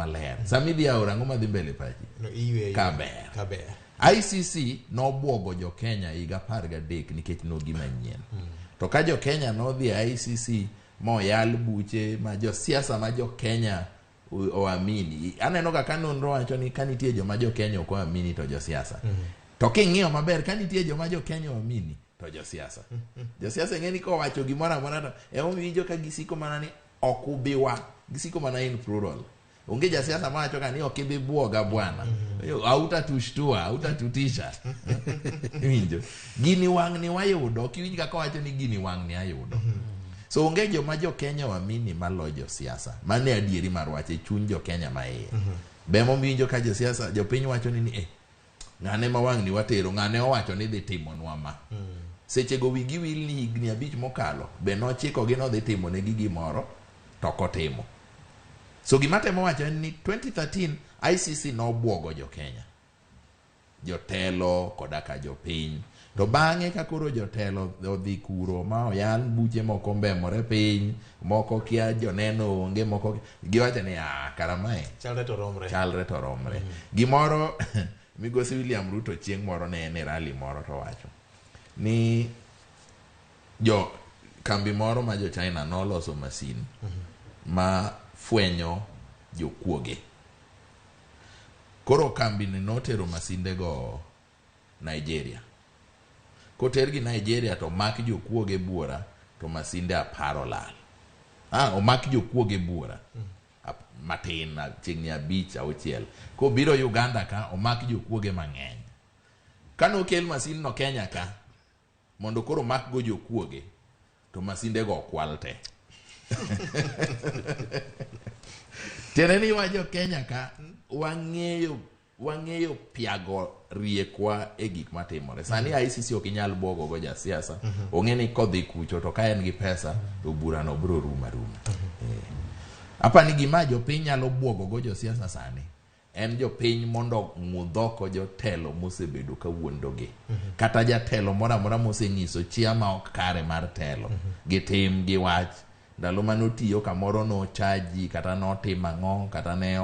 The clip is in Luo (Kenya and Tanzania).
maler. Sama idhi aora ang'o madhi mbele pachi? No, iyweyo. Kaber. Kaber. ICC nobwogo jo Kenya higa 13 nikech nogima nyien. To ka jo Kenya nodhi e ICC moyal buche ma josiasa ma jo Kenya oamini. Aneno ga ka nonro wacho ni ka nitie joma jo Kenya ok oamini to josiasa. To king'iyo maber ka nitie joma jo Kenya oamini to josiasa. Josiasa ing'e ni kowacho gimoro amora to emomiyo iwinjo ka gisiko mana ni ok ubiwa. Gisiko mana in plural. Onge jasiasa mawacho ga ni ok ibi buoga bwana. Hautatushtua, hautatutisha. Iwinjo? Gini wang'ni wayudo, ok iwinj kaka owacho ni gini wang'ni ayudo. So onge joma jo Kenya oamini maloyo josiasa. Mano e adieri mar wach e chuny jo Kenya ma iye. Be emomiyo iwinjo ka josiasa, jopiny wacho ni eh, ng'ane ma wang'ni watero, ng'ane owacho ni dhi timonwa ma. Sechego wigi wil ni higni 5 mokalo, be nochikogi nodhi timonegi gimoro, to ok otimo. So gima temo wacho en ni 2013 ICC nobwogo jo Kenya. Jotelo koda ka jopiny. To bang'e ka koro jotelo odhi kuro ma oyal buche moko mbemore piny, moko kia joneno onge, moko giwacho ni ah, kara mae Chalre to romre. Chalre to romre. Gimoro migosi William Ruto chieng' moro ne en e rally moro to wacho ni jo kambi moro ma jo China noloso masin ma fwenyo jokuoge. Koro kambi ni notero masinde go Nigeria. Kotergi Nigeria to mak jokuoge buora to masinde 10 olal. Omak jokuoge buora matin chiegni 5 6. Kobiro Uganda ka omak jokuoge mang'eny. Kanokel masin no Kenya ka mondo koro mak go jokuoge to masinde go okwal te. Tiende ni wa jo Kenya ka wang'eyo piago riekwa e gik matimore. Sani ICC ok inyal bwogo go jasiasa. Ong'e ni kodhi kucho to ka en gi pesa to burano biro rumo aruma. Apani gima jopiny nyalo bwogo go josiasa sani en jopiny mondo ng'udh oko jotelo mosebedo ka wuondogi. Kata jatelo moro amora mosenyiso chia ma ok kare mar telo. Gi tim gi wach. Ndalo mane otiyo kamoro nochaji kata notimo ang'o kata ne